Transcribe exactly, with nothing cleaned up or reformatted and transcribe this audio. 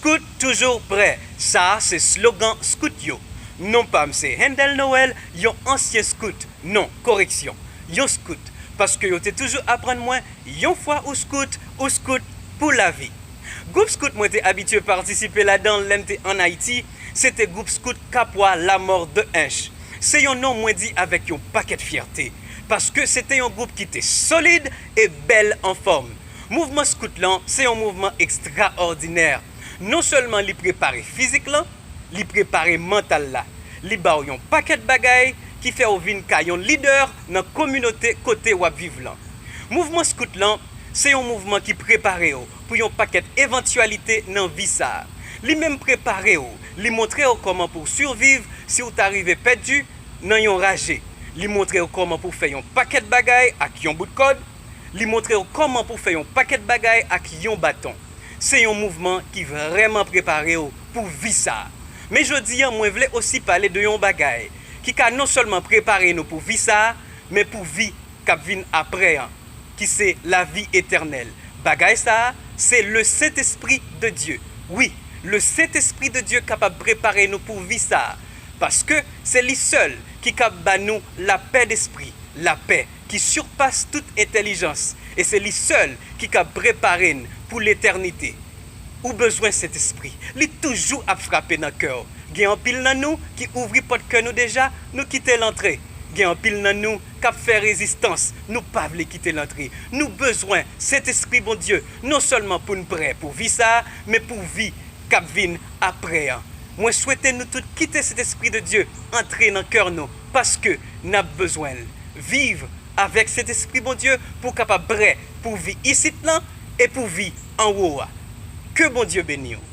Scout toujou prè. Sa a se slogan scout yo. Non pa m se Handel Noël, yon ansyen scout. Non, koreksyon, yon scout. Paske yo te toujou aprann mwen, yon fwa ou scout, ou scout pou lavi. Gwoup scout mwen te abitye patisipe ladan l lè m te ann Ayiti, se te gwoup scout Kapwa Lamò de Ench. Se yon non mwen di avèk yon pakèt fyète, paske se te yon gwoup ki te solid e bèl anfòm. Mouvman scout lan se yon mouvman ekstraòdinè. Non sèlman li prepare fizik lan, li prepare mantal la. Li ba w yon pakèt bagay ki fè w vin ka yon lidè nan kominote kote w ap viv lan. Mouvman scout lan se yon mouvman ki prepare w pou yon pakèt evantyalite nan vi sa a. Li menm prepare w, li montre w kòman pou w siviv si w ta rive pèdi nan yon raje. Li montre w kòman pou w fè yon pakèt bagay ak yon bout kòd. Li montre w kòman pou w fè yon pakèt bagay ak yon baton. Se yon mouvman ki vrèman prepare w pou vi sa a. Men jodi a, mwen vle osi pale de yon bagay ki ka non sèlman prepare nou pou vi sa a, men pou vi k ap vin apre an, ki se lavi etènèl. Bagay sa a, se le Sentespri de Dye. Wi, le Sentespri de Dye kapab prepare nou pou vi sa a, paske se li sèl ki kab ba nou lapè despri, lapè ki sipas tout entèlijans, e se li sèl ki kab prepare n pou letènite. Ou bezwen Sentespri. Li toujou ap frape nan kè w. Gen anpil nan nou ki ouvri pòt kè nou deja, nou kite l antre. Gen anpil nan nou k ap fè rezistans, nou pa vle kite l antre. Nou bezwen Sentespri Bondye, non sèlman pou n prè pou vi sa a, men pou vi k ap vin apre an. Mwen swete nou tout kite Sentespri de Dye antre nan kè nou, paske n ap bezwen l. Viv avèk Sentespri Bondye pou w kapab prè pou vi isit lan e pou vi anwo a. Ke Bondye beni w.